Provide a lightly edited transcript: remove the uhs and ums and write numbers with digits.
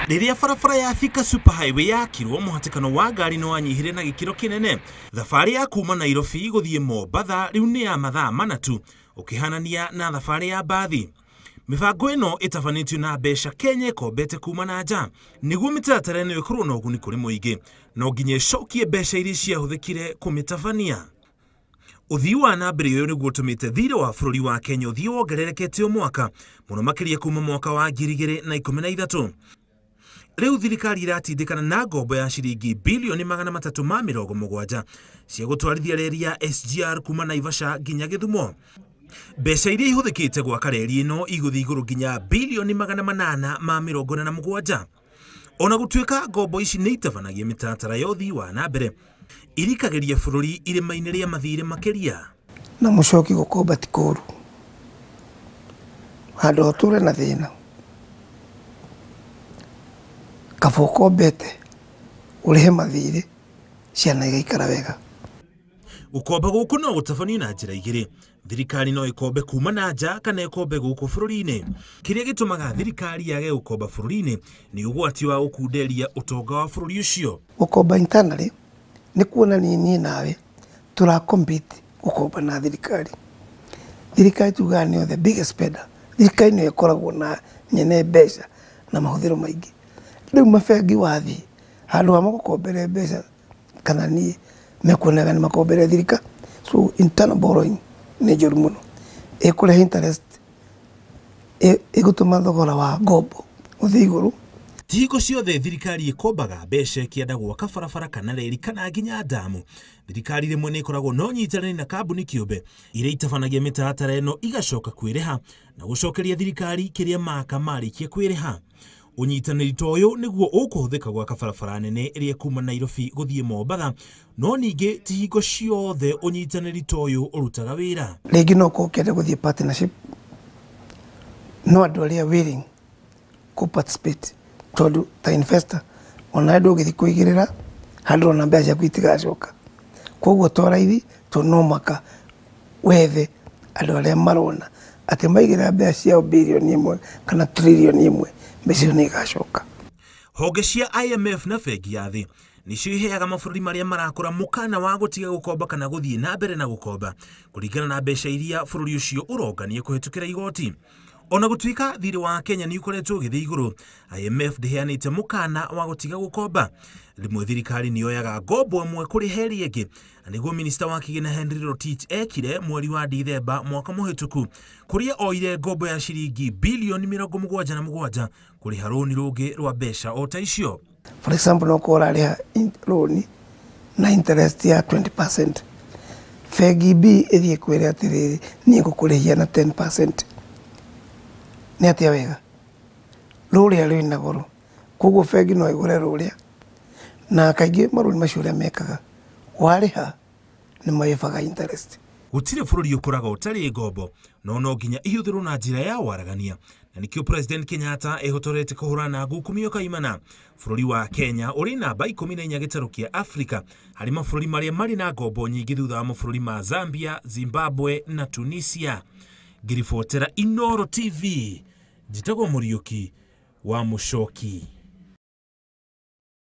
Rĩrĩa barabara ya Thika Super Highway yakirwo, mũhatĩkano wa ngari nĩ wanyihire na gĩkĩro kĩnene. Thabarĩ ya kuma Nairobi gũthiĩ Mombatha rĩu nĩ ya mathaa mana tu, ũkĩhanania na thabarĩ ya mbathi. Mĩbango ĩno ĩtabanĩtio na mbeca Kenya ĩkombete kuma na nja. Nĩguo mĩtaratara ĩno ĩkorwo na ũguni kũrĩ mũingĩ, no nginya ĩcokie mbeca iria ciahũthĩkire kũmĩtabania. Ũthii wa na mbere ũyũ nĩguo ũtũmĩte thirĩ wa bũrũri wa Kenya ũthiĩ wongererekete o mwaka, mũno makĩria kuma mwaka wa 2013. Rĩu thirikari iratindĩkana na ngombo ya ciringi bilioni 370 cia gũtwarithia reri ya SGR kuma Naivasha nginya Gĩthumo. Mbeca iria ihũthĩkĩte gwaka reri ĩno igũthiĩ igũrũ nginya bilioni 847. Ona gũtuĩka ngombo ici nĩ itabanagia mĩtaratara ya ũthii wa na mbere, irikagĩria bũrũri irĩma-inĩ rĩa mathirĩ makĩria. Na mũcoki gũkomba ti kũũru, handũ ũtũre na thĩna, kaba ũkombete ũrĩhe mathirĩ, ciana igaikara wega. Gũkomba gũkũ no gũtabanio na njĩra igĩrĩ. Thirikari no ĩkombe kuma na nja kana ĩkombe gũkũ bũrũri-inĩ. Kĩrĩa gĩtũmaga thirikari yage gũkomba bũrũri-inĩ nĩ ũgwati wa gũkunderia ũtonga wa bũrũri ũcio. Gũkomba internally nĩ kuonania niĩ nawe tũra compete gũkomba na thirikari. Thirikari tugaga nĩyo the biggest spender. Thirikari nĩyo ĩkoragwo na nyene mbeca na mahũthĩro maingĩ. Rĩu mabengi wathiĩ handũ ha magũkombere mbeca kana niĩ mekuonaga nĩ makombere thirikari. So internal borrowing nĩ njũru mũno, ĩkũrehe interest, ĩgũtũma thogora wa ngombo ũthiĩ igũrũ. Ti hingo ciothe thirikari ĩkombaga mbeca ĩkĩenda gwaka barabara kana reri kana nginya ndamu. Thirikari rĩmwe nĩ ĩkoragwo na ũnyitanĩri na kambuni kĩũmbe iria itabanagia mĩtaratara ĩno igacoka kwĩrĩha na gũcokeria thirikari kĩrĩa maka marĩkia kwĩrĩha. Ũnyitanĩri ta ũyũ nĩguo ũkũhũthĩka gwaka barabara nene ĩrĩa kuma Nairobi gũthiĩ Mombatha, no ningĩ ti hingo ciothe ũnyitanĩri ta ũyũ ũrutaga wĩra. Rĩngĩ no ũkorwo ũkĩenda gũthiĩ partnership, no andũ arĩa willing kũ participate, tondũ ta investor onawe ndũngĩthiĩ kũigĩrĩra handũ ona mbeca ciaku itigacoka. Koguo to raithi tondũ no mũhaka wethe andũ arĩa marona atĩ maigĩrĩra mbeca ciao birioni 1 kana tririoni 1, mbeca icio nĩ igacoka. Honge cia IMF na Bengi ya Thĩ nĩcio iheaga mabũrũri marĩa marakũra mũkana wa gũtiga gũkomba kana gũthiĩ na mbere na gũkomba kũringana na mbeca iria bũrũri ũcio ũrongania kũhĩtũkĩra igoti. Ona gũtuĩka thirĩ wa Kenya nĩ ũkoretwo ũgĩthiĩ igũrũ, IMF ndĩheanĩte mũkana wa gũtiga gũkomba. Rĩmwe thirikari nĩ yoyaga ngombo ĩmwe kũrĩha ĩrĩa ĩngĩ, na nĩguo minista wa kĩgĩna Henry Rotich ekire mweri wa Dithemba mwaka mũhĩtũku, kũrĩa oire ngombo ya ciringi bilioni 77 kũrĩha rũni rũngĩ rwa mbeca o ta icio. For example, no ũkorwo ũrarĩha rũni na interest ya 20%, bengi B ĩthiĩ kwĩre atĩrĩrĩ, niĩ ngũkũrĩhia na 10%. Nĩ atĩa wega? Rũrĩa rwĩna goro, koguo bengi no ĩgũre rũrĩa. Na kaingĩ marũni macio ũrĩa mekaga, warĩha nĩ marĩhaga interest. Gũtirĩ bũrũri ũkũraga ũtarĩ ngombo, no no nginya ihũthĩrwo na njĩra ya waragania, na nĩkĩo President Kenyatta ehotorete kũhũrana na ngukumio kaimana. Bũrũri wa Kenya ũrĩ namba 14 gĩtarũ kĩa Afrika harĩ mabũrũri marĩa marĩ na ngombo nyingĩ thutha wa mabũrũri ma Zambia, Zimbabwe na Tunisia. Ngĩribotera Inooro TV, njĩtagwo Mũriũki wa Mũcoki.